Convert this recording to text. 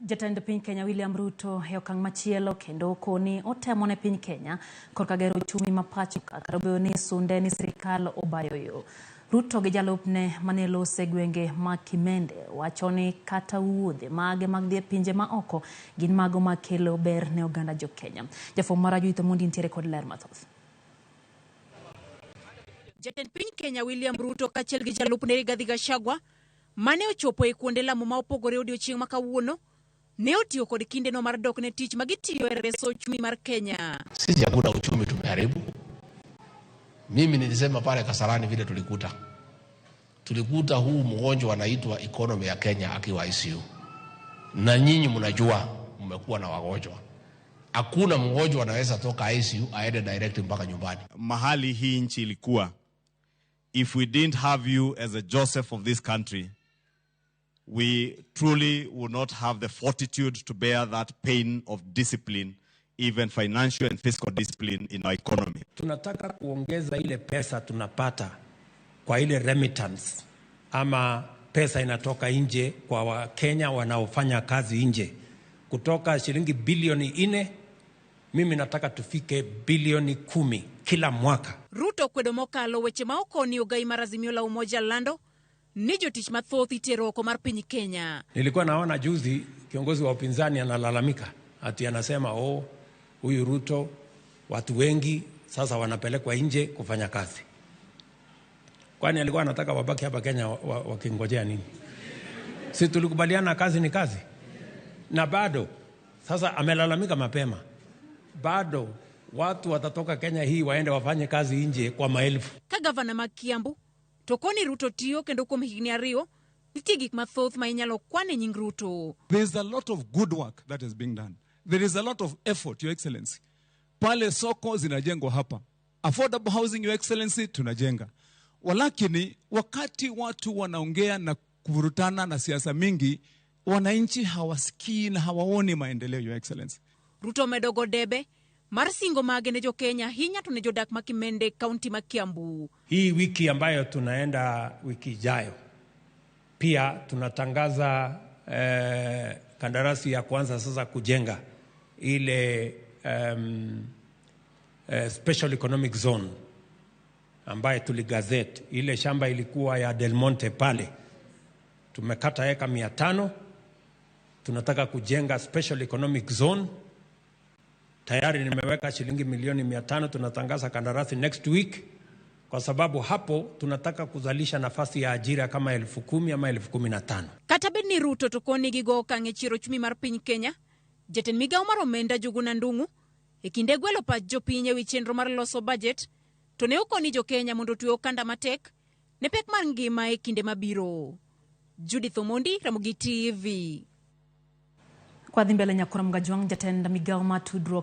Jatend piny Kenya William Ruto e okang' machielo kendo koni otemo ne piny Kenya korka gero uchumi ma pacho ka kata obedo ni sunde ni sirikal obayo yo. Ruto gi jalupne mane lose e gwenge ma Kimende wacho ni kata wuodhe mage mag dhi e pinje ma oko gin mago makelo ber ne oganda jo Kenya. Jafwambo marwa Judith Omondi nitiere kod ler mathoth. Jatend piny Kenya William Ruto kaachiel gi jalupne Rigathi Gachagua mane ochopo e kuonde lamo ma opogore odiochieng' ma kawuono ne otiyo kod kindeno mar dok ne tich ma gitiyo e reso uchumi mar Kenya. Sisi hakuna uchumi tumeharibu. Mimi nilisema pale Kasarani vile tulikuta huu mgonjwa anaitwa economy ya Kenya akiwa ICU, na nyinyi mnajua mmekuwa na wagonjwa. Hakuna mgonjwa anaweza toka ICU aende direct mpaka nyumbani. Mahali hii nchi ilikuwa, if we didn't have you as a Joseph of this country, we truly would not have the fortitude to bear that pain of discipline, even financial and fiscal discipline in our economy. Tunataka kuongeza ile pesa tunapata kwa ile remittance ama pesa inatoka nje kwa Wakenya wanaofanya kazi nje kutoka shilingi bilioni 4, mimi nataka tufike bilioni 10 kila mwaka. Ruto kwedo mokalo weche ma okoni ogai mar Azimio la Umoja lando ni jotich mathoth itero oko mar piny Kenya. Nilikuwa naona juzi kiongozi wa upinzani analalamika ati anasema, "Oh, huyu Ruto, watu wengi sasa wanapelekwa nje kufanya kazi." Kwani alikuwa anataka wabaki hapa Kenya wakingojea nini? Si tulikubaliana kazi ni kazi? Na bado sasa amelalamika mapema, bado watu watatoka Kenya hii waende wafanye kazi nje kwa maelfu. Ka gavana ma Kiambu to koni Ruto tiyo kendo kuom higni 2 nitie gik mathoth ma inyalo kwan e nying Ruto. There is a lot of good work that is being done. There is a lot of effort, Your Excellency. Pale soko zinajengwa hapa. Affordable housing, Your Excellency, tunajenga. Walakini, wakati watu wanaongea na kuvurutana na siasa mingi, wananchi hawasikii na hawaoni maendeleo, Your Excellency. Ruto omedo go debe mar singo mage ne jokenya hinya to ne jodak ma Kimende, kaunti ma Kiambu. Hii wiki ambayo tunaenda, wiki ijayo, pia tunatangaza kandarasi ya kwanza sasa kujenga ile special economic zone ambaye tuligazette. Ile shamba ilikuwa ya Del Monte pale, tumekata eka 500, tunataka kujenga special economic zone. Tayari nimeweka shilingi milioni 500, tunatangaza kandarasi next week, kwa sababu hapo tunataka kuzalisha nafasi ya ajira kama 10,000 ama 15,000. Kata bed ni Ruto to koni gigo okang' e chiero ochumi mar piny Kenya, jatend migawo mar omenda Njuguna Ndung'u e kinde gwelo pach jopiny ewi chenro mar loso bajet to ne okoni jokenya mondo otwe okanda matek ne pek mar ngima e kinde mabiro. Judith Omondi, Ramogi TV. Kwadhi mbele, Nyakora Mgajwang', jatend migawo mar tudruok.